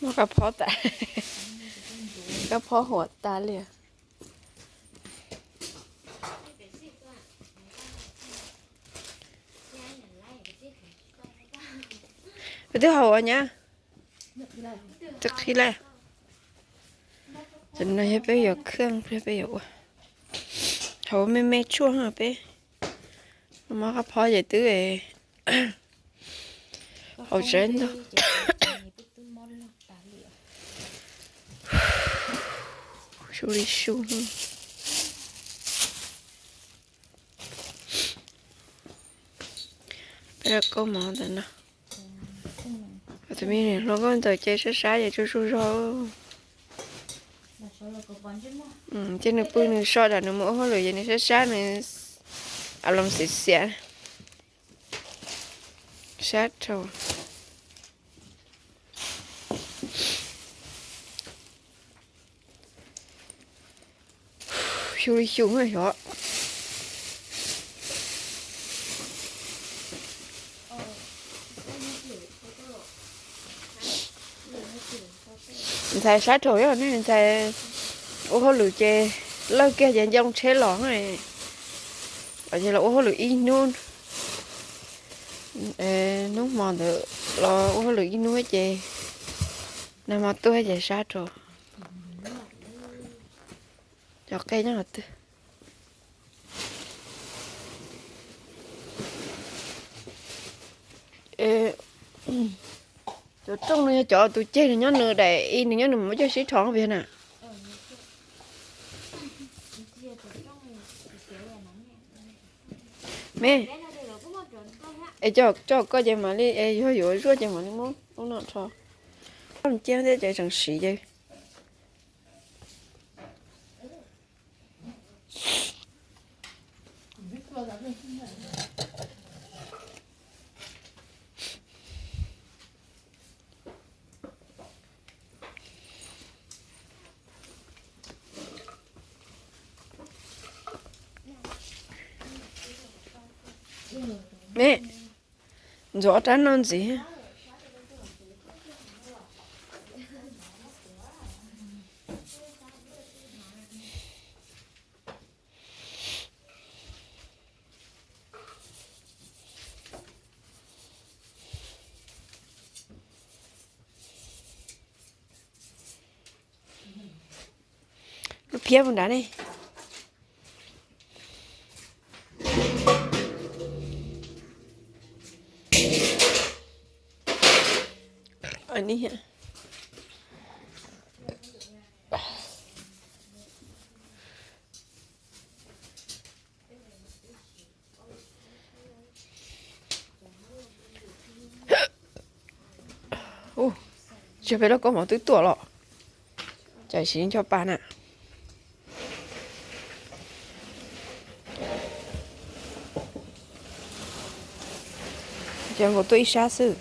Muab kab phob tas, kab phob huam tas li. Peb twb haus ua nyab, twb qhib lawm. Tam no yog peb yuav kheej, peb yuav ua, haus me me tshuaj peb. Muab kab phob ces twb haus tsev ntag. Su li su. Peb los kaub mov ntawm no. Tus me niam hluas nkauj ntawd ces sab sab ces tsuag tsuag zog. Ces nws pw nws so tas nws mus ua hauj lwm ces nws sab sab nws a loos xiav xiav. Sab dhau. Xyu li xyu na yog. Ntxhais sab dhau yog nej ntxhais ua hauj lwm ces lawj kiag ces ncoo tsheb los, los ces los ua hauj lwm ib hnub, hnub hmo ntawd los ua hauj lwm ib hnub ces nag hmo tuaj ces sab dhau. Cov qe nyob qhov twg? Cov rooj no yog cov tus ceg nws nyob nws daim i nws nyob nws mus coj sib rho viag na. Me, es coj koj ces mam li, es yog yuav zuaj ces mam li muab ub no rho. Koj cia thiab ces tseem siv ces. Me, ntxuav rab no ntxiv. Lub phiab mus nrad ne. Ub, tsis peb lub kaub mov twb tuaj los, cas siv ncho pa na. Ces nkaus tuaj ib sab xwb.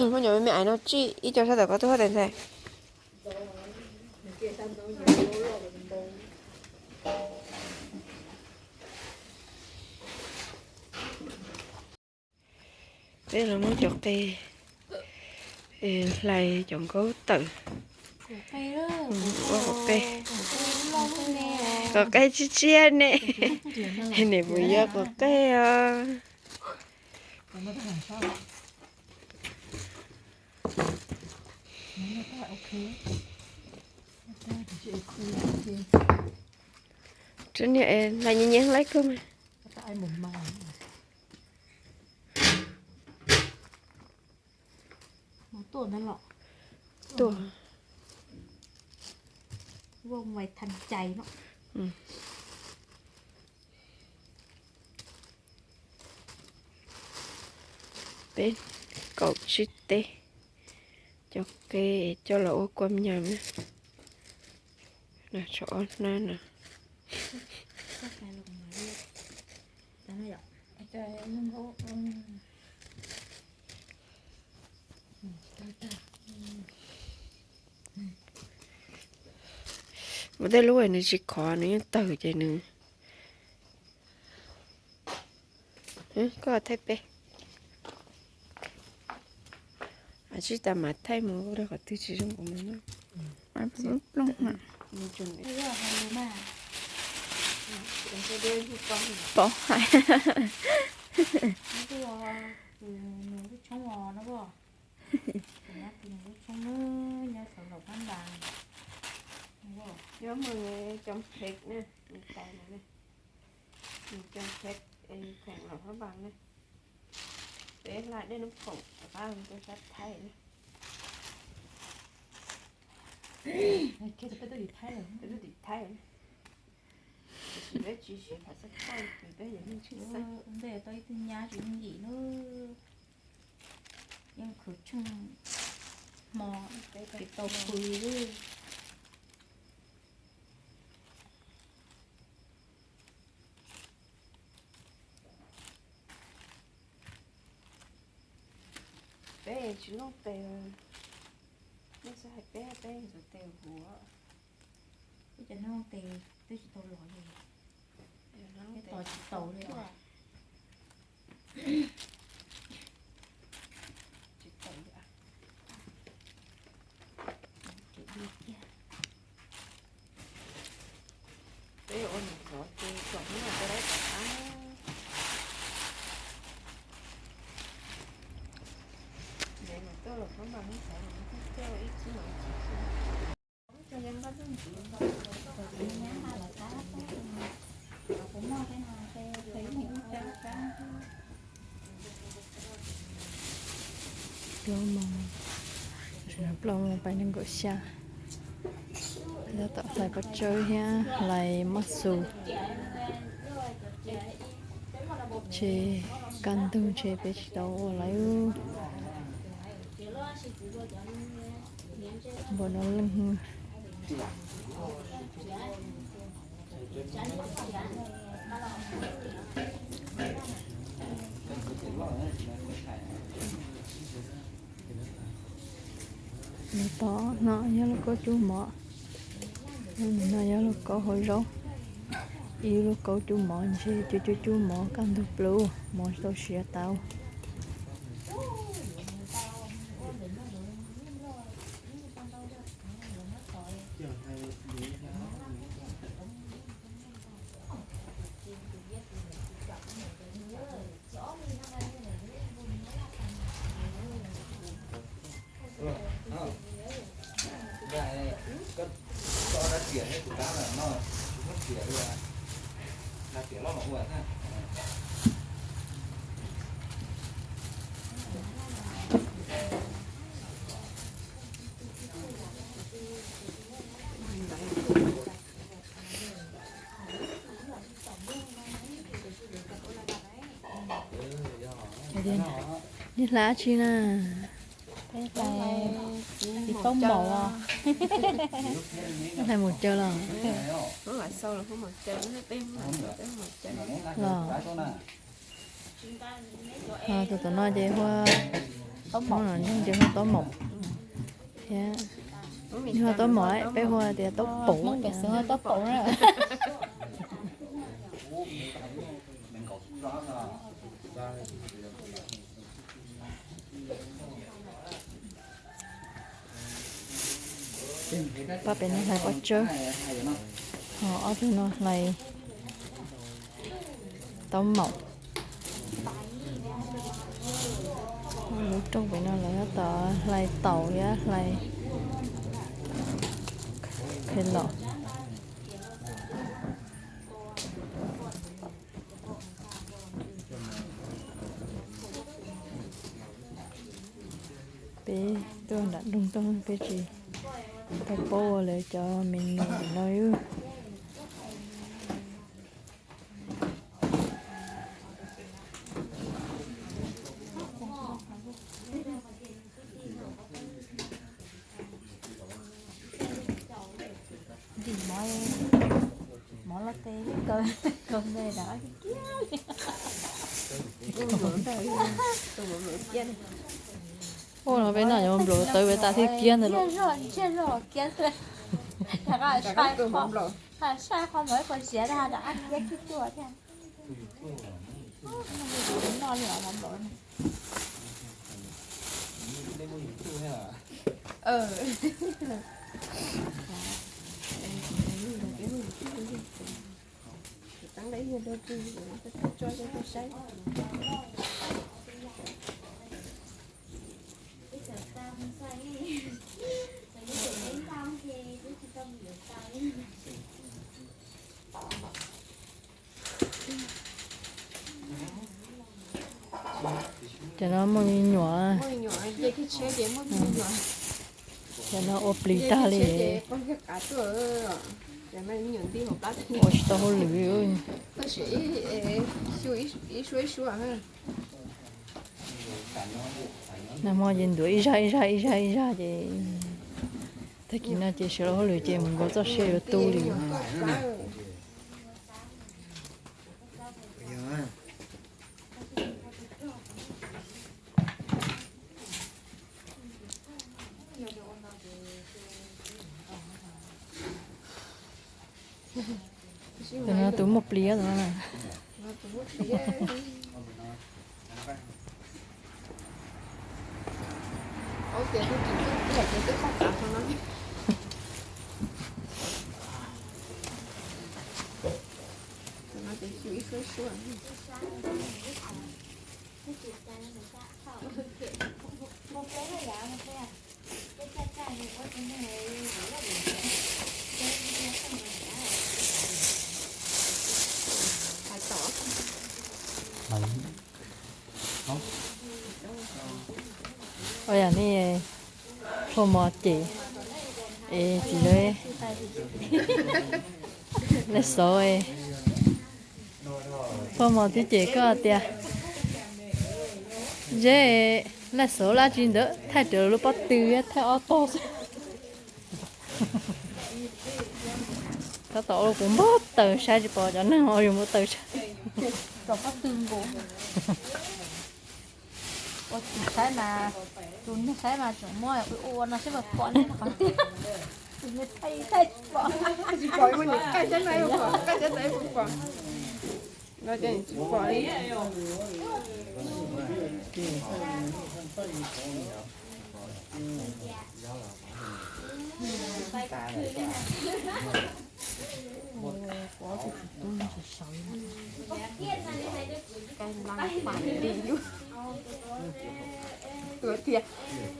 Muab nyuam me me ais no tsij ib co sab tom ko tuaj hab tais ntxhais. Peb los muab cov qe hlais cov nkaub tawm. Ua qos qe, qos qe tshiab tshiab ne. Nim puas yog qos qe os? Tsev niag hlais nyias nyias hlais kawg mas. Tuaj. Peb kaum tsib teb, cov qe coj los ua kua mnyam na. Tshuav ob hnab no. Muaj tej lub nws tsis khov nws yeej tawg ces nws Koj thaij peb. Tsis tas mas thaij mus rau qhov twg tsis zoo kuv mas no. Pom hais. Nyob mus cov phem na, nws tais no, nws cov phem kheem los phab npas na. Peb hla dej noob khoom rov qab rau sab Thaib na. Peb tim Thaib na. Tiam sis peb tsis siv pham xab thaij vim peb yog neeg tshwj xeeb. Ntej tau ib tug nyab tsis yooj yim na. Yeej khwv tsheej hmo tsis tau pw li. Peb tsis looj tes, nej xav hais peb, peb ntxuav tes huv. Peb cov looj tes twb tsis tau los li, peb tos tsis tau li. Peb ua mus xov ces kom hnub no peb laib tom qab. Ntev mus tuaj los phab npas hnub xov los twb coj ib txhub los ib txhub xwb. Plaub moos, plaub moos pais nees nkaum xya. Tab tom hlais pob tsawb thiab hlais mab xus. Ces kaj ntug ces peb tsis tau ua lawm. Npaum no leej. Lub tod no yog lub kaub cub mov, lub no yog lub kaub hauv zaub. Ib lub kaub cub mov ntshe cub cub cub mov kaj ntug plaub mov tsis tau siav tau. Niag hla tsi na? Ib taub maum. Hla mus caw los? Los. Tus tom no ces hu, taub maum, ces hu taub maum thiab. Hu taub maum, peb hu tias taub paum. Taub paum na. Pab pem no hlais pob tsawb, ho ob tug no hlais taub maum. Lub rooj pem no lawv tab tom hlais taum thiab hlais khev los. Peb tuaj nram nroog tuaj peb tsis tau paub ua lawv cov menu no. Ntim mov, mov los tes kaw, kaw npe rov kiag. Ua no peb noj yuav nplaum tawv peb tas thiab kiag ntawd los. Ntsiag zog kiag xwb. Rov qab sai qhov mov ib qho ziav rov qab kiag tsuj tsuaj thiab. Cov no muaj me nyuam. Cov no ua plis tag li. Ua tsis tau hauj lwm. Nag hmo ces ntuav ib zaj ib zaj ib zaj ib zaj ces tag kis no ces sawv los hauj lwm ces mus nkaus txoj sia yuav tu li. Tus no tus muaj plis no. Ua yam li Phoj Mos cem es txiv lawv, lawv xauv, Phoj Mos twb cem koj tias, Zeb, laj xauv laj tsi ntawd thaij rawv lub pob tw thiab thaij ob tog xwb. Tab tom ua kuv npau taws saib tsis pom cov neeg ho yus npau taws saib. Ua tus saib mas, tus neeg saib mas tseem muab ua ua no saib mas pom ne qhov tiag. Tus neeg thaij thaij tsis pom. Tsis pom, muab niam qaij saib na, qaij saib na, pom. No ces tsis pom li. Tuaj tias,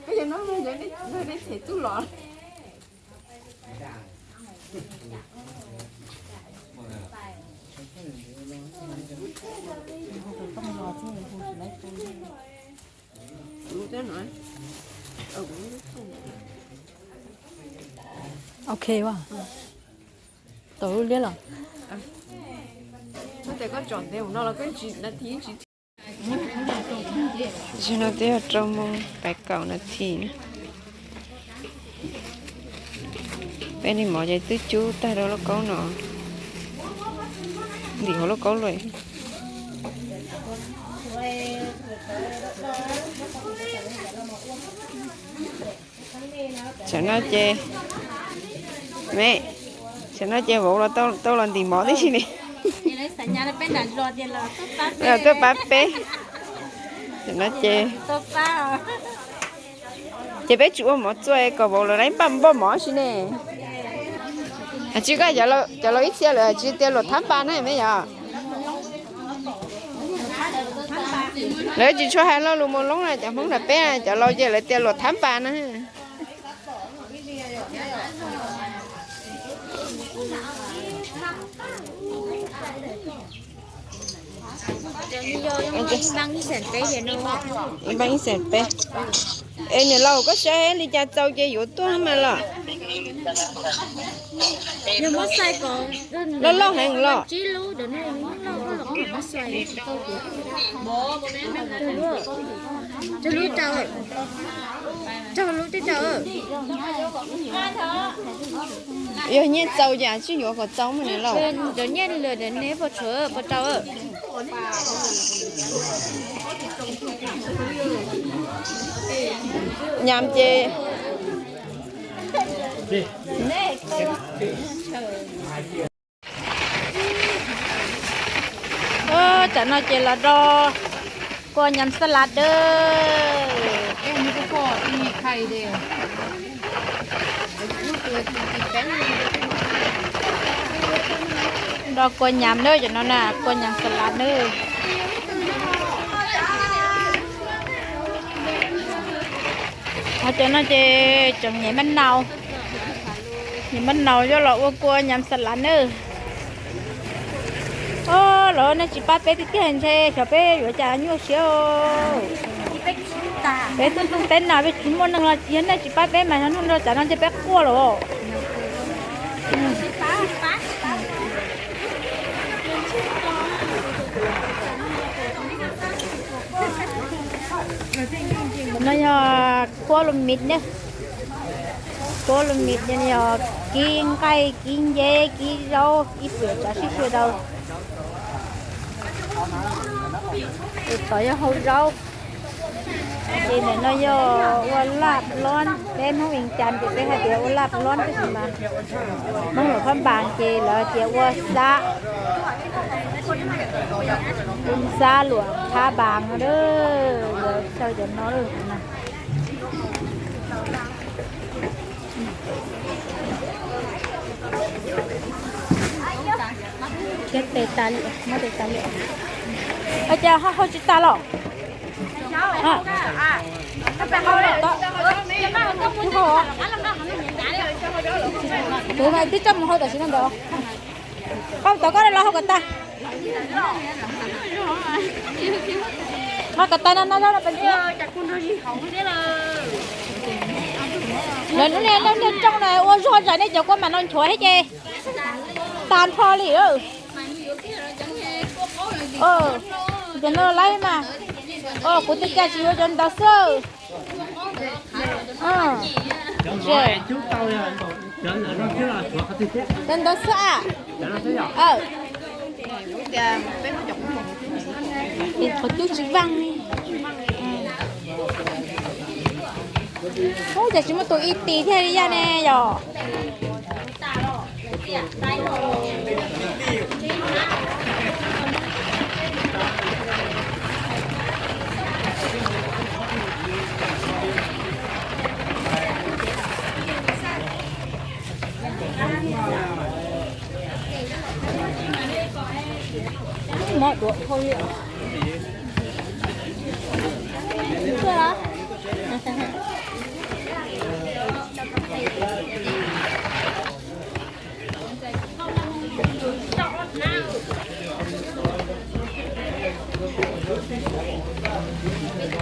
koj yog no, yog nej them tub los. Ok, tau lub liab los. Tab sis koj tsom ntev mus no los koj tsis, nas this tsis. Tam sim no twb yog rau moos pais kaum nas this na. Peb niag mov ces twb cub tag rau lauj kaub no, ntim hauv lauj kaub lawm. Tam no ces, me, tam no ces vauv los tau los ntim mov tib si li. Los tuaj pab peb. Tam no ces, ces peb tsis ua mov txua kom vauv lawv laib npaj npoj mov si ne. Tsis koj cov laus ib txhia lawm tsis tias luam thab npas na me yom. Lawv tsis tshua hais lo lus mus loob na, cov Hmoob nram peb cov laus ces lawv tias luam thab npas na. Ib npaab ib xees peb. Es niam laus koj saib li cas txaus ces yuav tuaj mas los. Loj loj heev los. Yog nyiaj txaus ces tsis yuav kom txaus mas niam laus. Nyam ces Tam no ces los do kua nyam xas las dawb. Do kua nyam dawb, cov no na kua nyam xas las dawb. Ho cov no ces tseem nyem mab nau, nyem mab nau yuav los ua kua nyam xas las nawb. Os, lawv nej tsis pab peb tiag tiag ntshe xyov peb yuav cas nyuaj siab. Peb tub tub teb na, peb tsis muaj neeg los yog nej tsis pab peb mas hnub no tsam no ntshe peb quaj lawm. No yog kua lus mis ne, kua lus mis ne yog kib nqaij kib nceb kib zaub ib puas tsav sib xyaw daws. Tus tod yog hau zaub. Ces ntawm no yog ua laj lob, peb Hmoob Vias Cas ces peb hais tias ua laj lob tab sis mas Hmoob Luam Phab Npas ces lawv tias ua xab, ua xab Luam Phab Npas no. Lawv xyaw cov no. Tes tas li, muab tes tas li. Ua cas ho hau tsis tas los? Kuv mas twb coj mus hau tam sim no ntawd. Koj mus tom koj los hau kom tag. Hau kom tag no no. Lawv lub niag rooj no ua zog zais nej cov kua mas no nchuav thiab ces tas nrho li. Cov no laib mas. Kuv tej cas tsis yuav cov ntawd xwb. Cov ntawd xwb a. Qhov cub tsis vaaj li. Ub, cas tsis muaj tus ib tis thiaj li yaj ne yom. Mob duav dhau li os.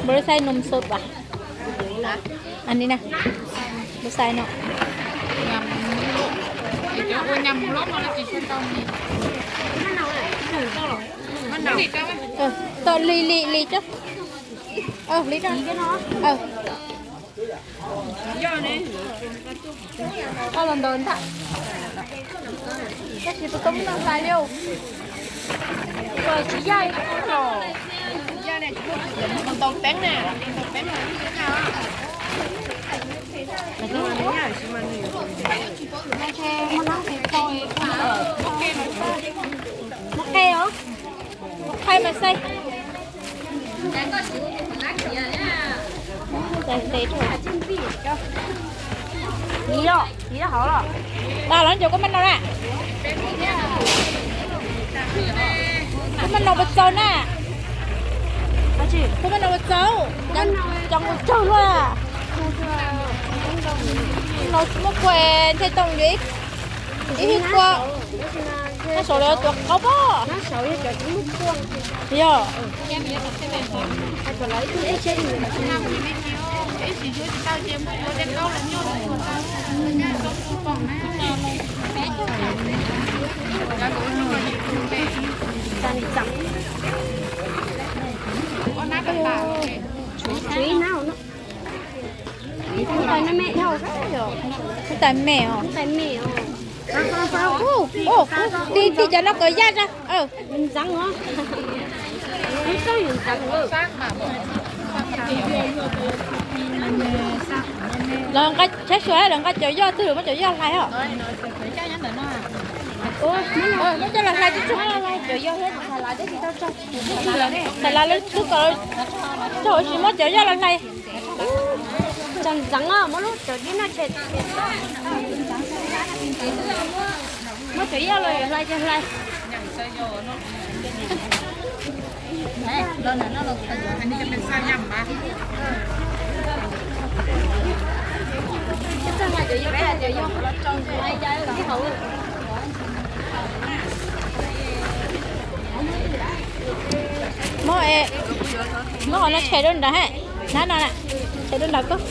Bos lub xaib num sot as. An li na, lub xaib no. Tau li li li cov. Li cov. Koj los ntawd ntag. Tab sis tus tub muab noj hlais li. Tsis yaj li los. Ntau peeb na, ntau peeb na. Muab qe os. Qhai mas xaij. Dag los cov kua maj no na. Kua maj no puas txaus na? Kua maj no puas txaus? Cov puas txaus luaj? No tsis muaj kua, ntshe tau yuav ib hib kua. Nab saum lawv tuav qaub pob. Yog. Tais me os. Tis tis cov no kom yaj za. Los nqa, saib sua lawv nqa cov yoj twg, muab cov yoj hlais os. Muab coj los hlais tsuj tsuag. Cov yog thiab, xas lav twb tsis tau tso. Xas lav lawv twb kom tso, tsis muab cov yog los hlais. Tseem ntxeev os, muab lub cov dib noj tseg. Muab cov yog los yuav hlais ces hlais. Muab, muab qhov no tshem rau nrad ha. Nab no na, tshem rau nrad koj.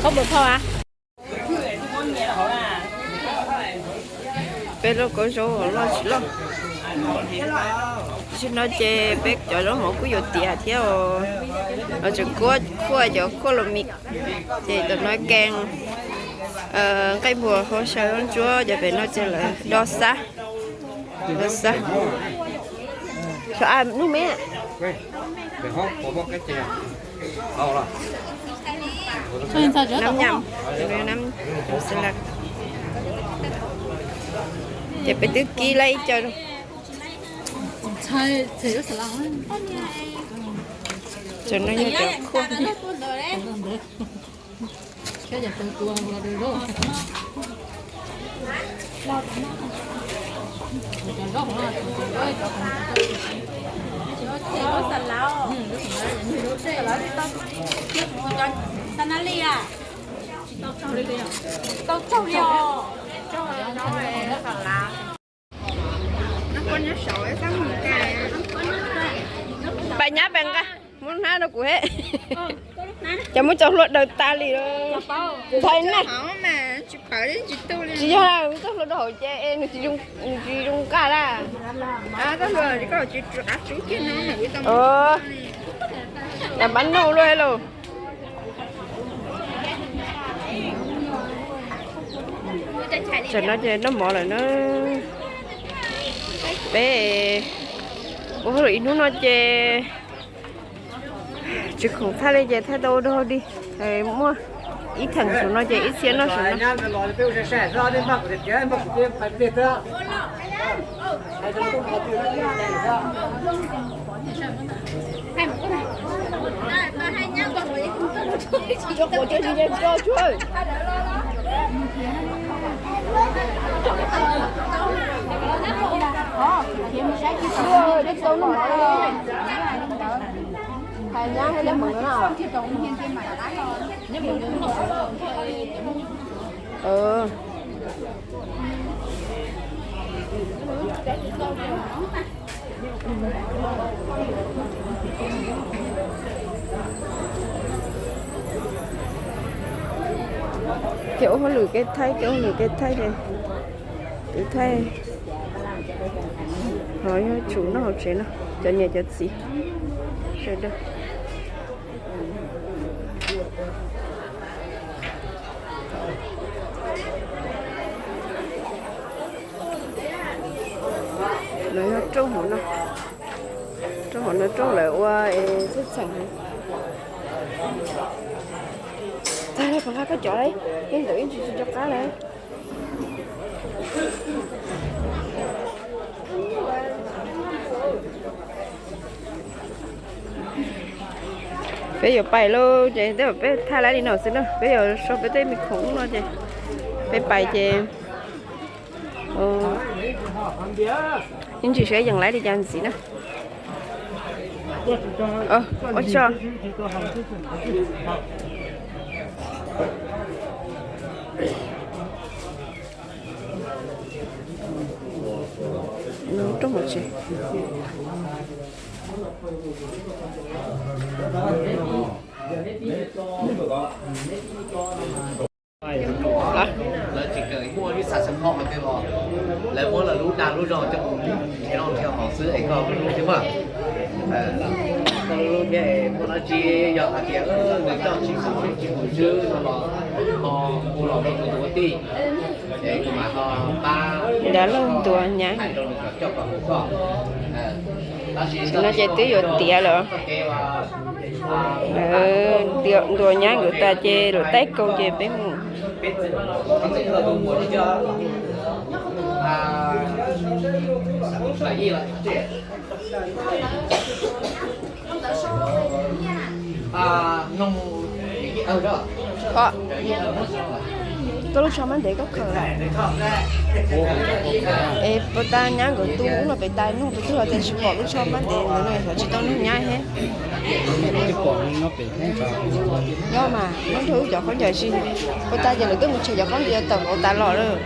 Khaub pov thauj a. Peb lub kauj zaub loj tsis loj. Tam sim no ces peb cov zaub mov kuj yuav tiav thiab os. Los tseem khuaj cov khuaj los mis. Ces tam no kees nqaij npuas hauv xyaw ntsuab ces pem no ces lawv do xab. Do xab. Xyov a nub me. Nab nyam, nab xi lak. Ces peb twb kib lawm ib co. Tam no yog cov khuaj. Pais nyab pais nqa, muab hnab rau kuv he. Ces muab cov hlua daws tas li. Ntshai na. Tsis yog, muab cov hlua rau hauv ces nws tsis zoo nqa na. Lam pab noj luaj lauj. Tam no ces noj mov lawm na. Peb ua hauj lwm ib hnub no ces tsis khoom thaij li ces thaij tau dog dig. Muaj ib theem saum no ces ib txhia noj saum no. Ces ua hauj lwm kev thaij, ces ua hauj lwm kev thaij ces twb thaij. Ho yog tsum noj hauv tsev no, cov niam cov txiv sawv daws. Lawv yog rooj hauv no, rooj hauv no rooj lawv ua txheej txheem heev. Tag lawm, pab nqa koj cov, yeej ntawm yeej tsis tsis rov qab lawm. Peb yuav pais lauj, ces tej zaum peb thaij laib li no xwb na, peb yuav so peb tej me khoom no ces peb pais ces yeej tsis saib yees laib li cas ntxiv na. Ua tsaug. Rooj hauv tsev. Lawv tsis kawm muaj ib xav xeem hom tiag los lawv muab lawv lub dag lub zog coj mus nrhiav noj nrhiav haus xwb es koj lub thiab mas. Lub thiab es muaj dab tsi yog hais tias nws coj tsis mus swb tsis mus swb no los ho hu los rau tus ua tij, es kuv mam ho pab. Dab laug ntuas nyab. Hais rau nws kom coj kom hu koj. Tam sim no ces twb yuav tiav lawm. Ntuas nyab nkawd tas ces lawv taij kaus ces peb mus. Koj lub tsho mab ntev koj khaws lawm. Es puas tas nyab nkawd tu ub no pem tas nug tus twg los tias tsis pom lub tsho mab ntev ntawd no xyov tsis tau nug nyab thiab. Nyob mas nyob nrog wb cov khaub ncaws si. Puas tas ces lawv twb mus tshem cov khaub ncaws tawm nkaus tas los lawm.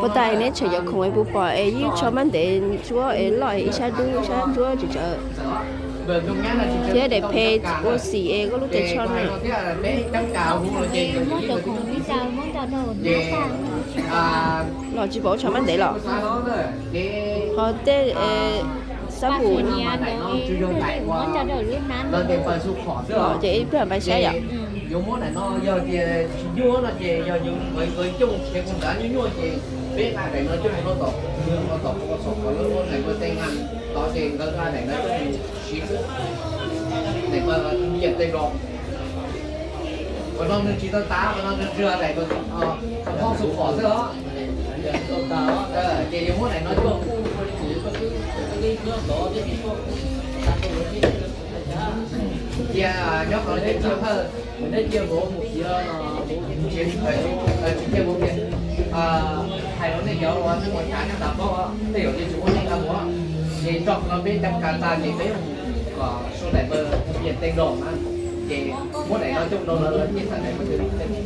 Puas tas neb tshem cov khoom es puas pom es ib tsho mab ntev ntsuab es loj es ib sab dub ib sab ntsuab tsis tsawv. Thiab daim phe ua xim es koj lub tes tsho na. Los tsis pom ua tsho mab ntev los. Ho tej xab pum ces ib pliag pais saib yom. Yuav muab daim no yog tias tsis nyuaj no ces yog yus npawv npawv coj khiav mus nrad nyuaj nyuaj ces peb nqa daim no coj mus rau tom, rau tom qhov xom qhov lawv ua daim npawb tej nqa tod ces nkawd nqa daim no coj mus siv xwb. Daim npawb yam tej los. Qhov no nws tsis tau tas, qhov no nws tsuas daim npawb qhov xom qhov xwb os. Ces yuav muab daim no coj mus cia nyob qhov no thiab cia thawj, neb cia vauv mus khiav, tsis cia vauv khiav, hais rau nej cov uas nej mus tsav nyob nram paub, tej zaum ces tsis muaj neeg nqa mus, ces tso qhov no peb cov kas tas ces peb mus kom sau daim npawb yam tej los na, ces muab daim no coj rau lawv, lawv thiaj txhais daim npawb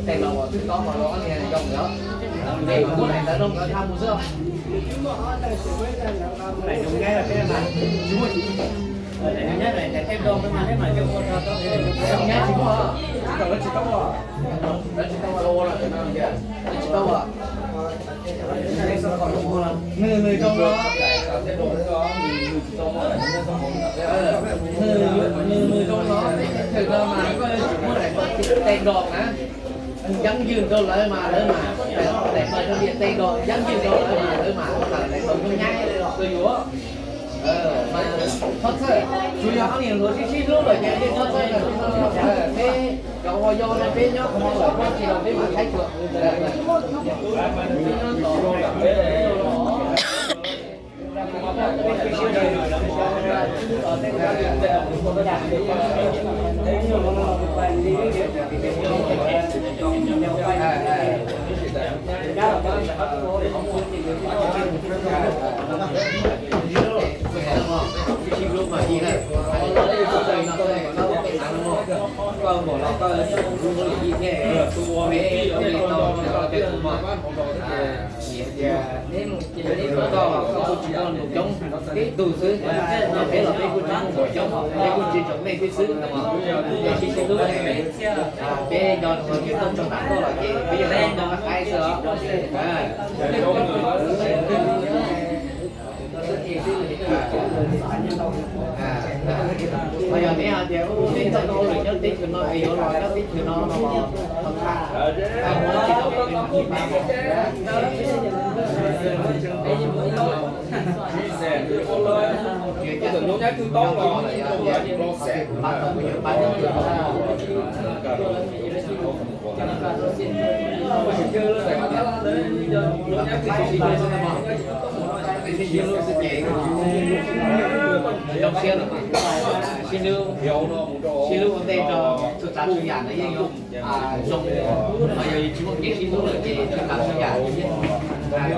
tej los uas twb tob los rau ob niag zoo ntawd, es muab daim ntawd rau nkawd tha mus xwb. Nyab tsis muaj, tsis tau, lawv tsis tau ua, lawv tsis tau ua, lawv tsis tau ua. Nws, nws zoo no, nws, nws zoo no, nws, nws zoo no, thaum no mas koj yuav tsum muab daim npawb tej los na, yeeb yws rau lawv mas lawv mas, daim npawb tej los yeeb yws rau lawv mas lawv mas, daim npawb nyab rau yus. Mas txhob txhawj, tsuas yog ob niag hluas sib sib hlub lawm ces yeej txhob txhawj. Peb cov uas yau no peb nyob qhov no lawm, peb tsis los peb mam thaib xyuas. Neb mus ces neb mus txog koj kuj tsis muaj nus coob, tib tug xwb, peb los peb kuj tsis muaj nus coob, peb kuj tsis tsoom mej tib xwb, es sib sib hlub, peb nco ntsoov tias tuaj txog nram koj los ces peb yog ib tug qaib xwb os. Ho yog neb hais tias peb txoj hauj lwm nyob teb chaws no es yuav los nyob teb chaws no no los thov tham, muaj dab tsi los peb mam li pab. Zoo siab lawm mas, sib hlub, sib hlub ua ntej rau txhua tsav txhua yam no yeej yuav zoo, ho yog tsis muaj kev sib hlub lawm ces txhua tsav txhua yam yeej ces thaiv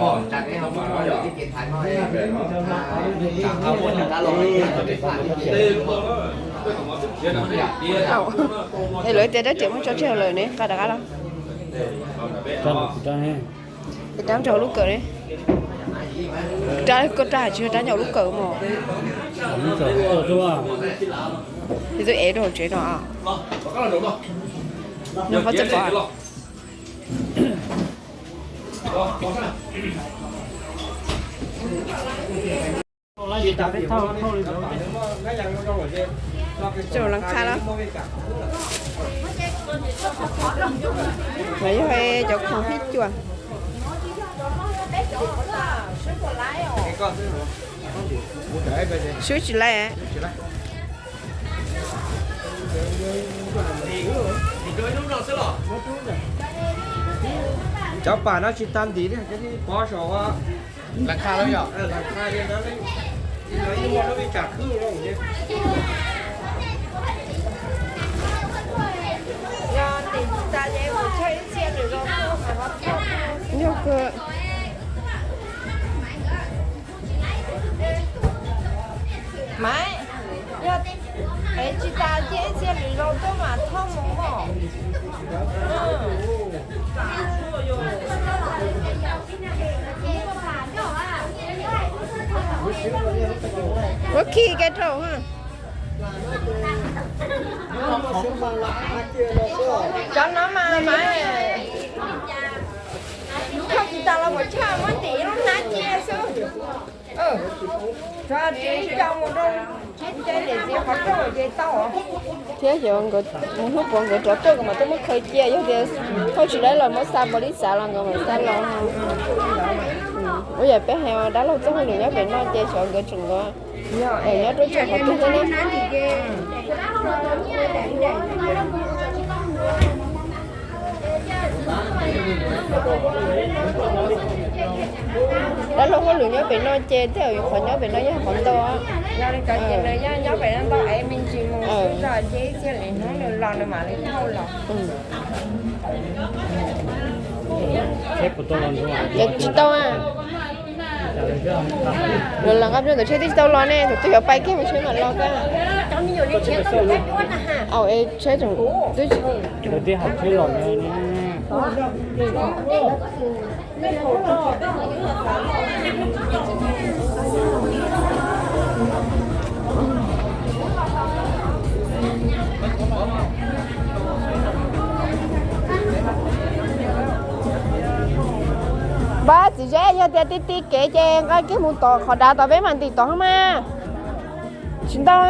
no, tsam neb ho muab lwm tib ces thaiv no, tsam ho muab nws dab los Es lawv tias rab riam muab tso tseg lawm ne, nqa rov qab los. Rab nrog lub kawm ne. Rab, koj rab tsis yog rab nyob lub kawm mos. Twb ev rau hauv tsev no. Nws qhov txawj pom. Tsum lees qha los? Los yog cov khoom hib cuam. Swb tsis laij. Cov pam no tsis tas ntim li, cov pov saum. Yog kawg. Mas yog tsis tas cia ib txhia lwm zaus tuaj mas thauj mus mog. Muab khi kiag rau. Cov no mas mas thauj tsis tas los puas tshaj muab ntim lub hnab cia xwb. Tso ris co mus rau nce niam txiv qhov rooj ces tau. Thiab xyov nkawd mus hnub puav nkawd rov tuaj kuv mam tuaj muab khaws cia, yog tias thauj tsis laij los muab xa npaum li xav los nkawd mam xa los. Ua yam peb hais dab laug txoj hauj lwm nyob pem no ces xyov nkawd tseem nyob rau tsev qhov twg thiab na. Dab laug hauj lwm nyob pem no ces tej zaum yus qhov nyob pem no yog qhov ntau. Nyob pem no ntau es me ntsis mus xwb, ib txhia li hnub nws los nws mam li thauj los. Ces tsis tau a. Lawv los nqa ntawm tsheb twb tsis tau los ne, thaum twg yuav pais kiag mus tsheb mam los koj. Au es tsheb tseem twb tsis Npab txiv zeb, yog tias ti ti kev ces nqa kiag mus tom qhov dav tom peb mam ntim tom hauv mas. Tsis ntau.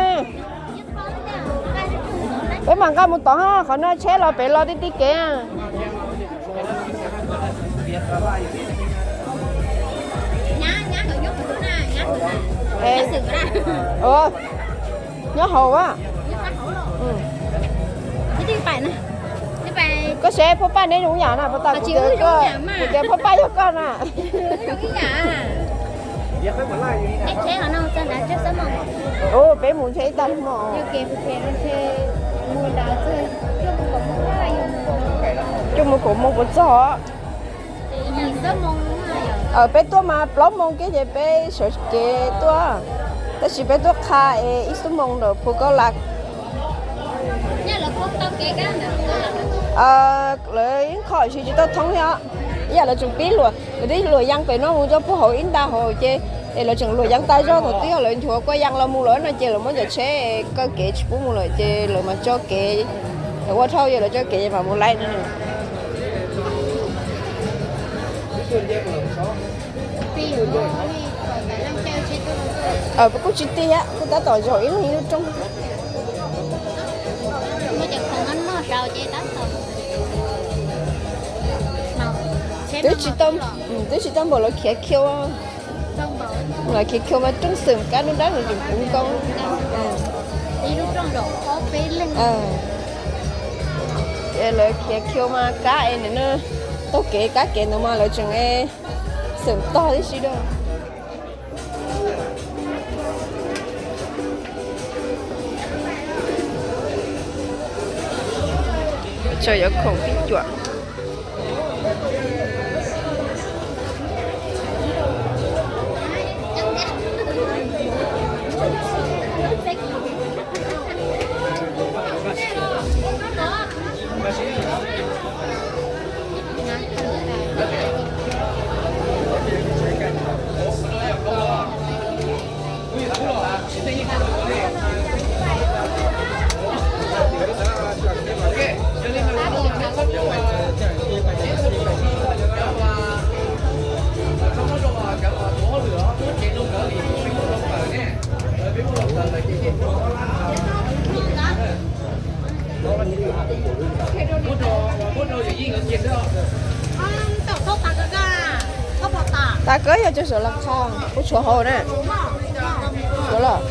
Peb mam nqa mus tom hauv, qhov no tsheb los pem los ti ti kev. Nyob hauv a. Koj saib phauj Paj neb zoo yam na, puas tas kuv tias phauj Paj yog koj na. Ua peb mus ntshe ib tag hmo. Cuaj moo kaum moo puas txog? Peb tuaj mas plaub moo kiag ces peb sawv kev tuaj, tab sis peb tuaj qha es ib xuab moo ntawm Phu Kaub Las. Lawv yeej kho tsis tsis tau thoob thiab, ib yam lawv tseem pib luam, lawv twb luam yees pem no mus rau puag hauv ib nta hauv ces es lawv tseem luam yees tas zog, thaum twg yog lawv nchuav kua yees los mus lawm no ces lawv muab cov tsheb kaw kev tsis pub mus lawm ces lawv mas tso kev, lawv ua dhau yog lawv tso kev mam mus laij no. Kuj tsis tiag, kuj tab tom zaum ib leeg ib lub rooj. Twb tsis tau, twb tsis tau npaum lawv khiav khiu. Lawv khiav khiu mas rooj xwm kab nruab dab nws tseem puv nkoos. Lawv khiav khiu mas kab es nws taug kev kab kev ntawd mas lawv tseem xwm tog tib si rau. Tso yuav khoom pib cuam. Tas kawg yog tsuas saum los qha, kuv tshuav hauv na. Tshuav los.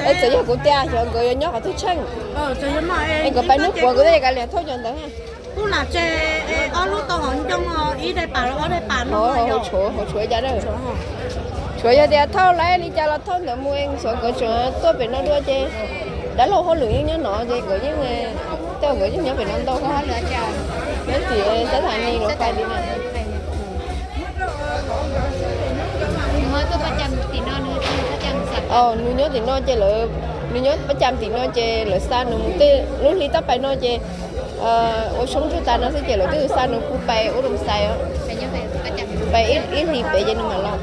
Es txawm yog kuv tias xyov nkawd yuav nyob qhov twg tsheej. Es nkawd pais hnub puav kuv thiaj kav liam thauj cov ntawd. Hauv tshuav, hauv tshuav cas na. Tshuav yog tias thauj laib li cas los thauj ntawd mus, es xyov nkawd tseem tuaj pem no dua ces dab laug hauj lwm yeej nyob no ces nkawd yeej, tej zaum nkawd yeej nyob pem no ntau. Nyob tim sab tham ni los pais li na. Nws nyob tim no ces lawv, nws nyob pab cam tim no ces lawv xa nws mus tej lub hli tab pais no ces ua tshoob ntsug tas no xwb ces lawv twb xa nws pub pais ub rau xais os. Pais ib hlis pem ces nws mam los.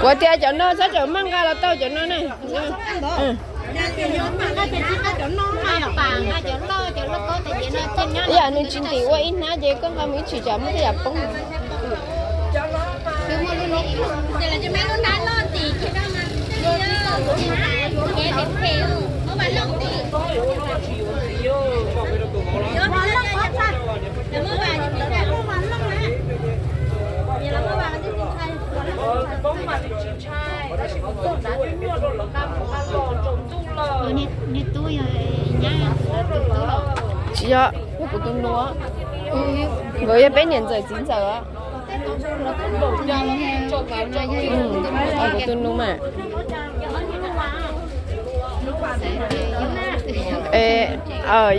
Kuv tias cov no txhob txawm maj nqa los tau cov no na. Ib yam nws tsis ntim ua ib hnab ces koj nqa mus ib tshim tsam muaj tej yam poob. Tsis yog, yog kuv tus nus. Nkawd yog peb niam ntxawm txiv ntxawm. Kuv tus nus mas.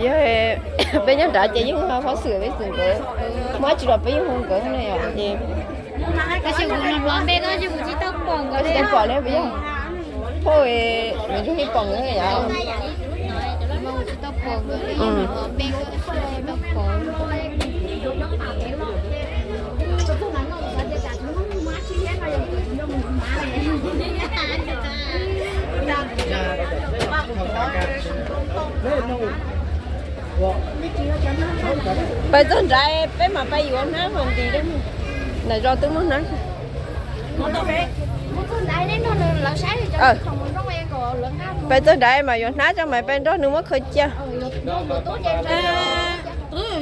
Yog peb nyob nrad ces yeej hab xwm peb xwm nkawd, muaj dab tsi los peb yeej hu nkawd ne os ces. Tab sis kuv hnov npe tab sis kuv tsis tau pom nkawd li. Tsis tau pom li puas yog? Phauj, nws tsis pom nkawd yom. Tsis tau pom nkawd li, hnov npe tsis tau pom. Pais txog nrad peb mam pais yuav hnab mas nti. Nram zos twb muaj hnab. Pais txog nrad mas yuav hnab tso mas pais nrog nws muab khaws cia.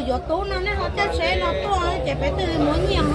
Yuav tub no nej ho caij tsheb no tuaj ces peb twb muab nyiaj.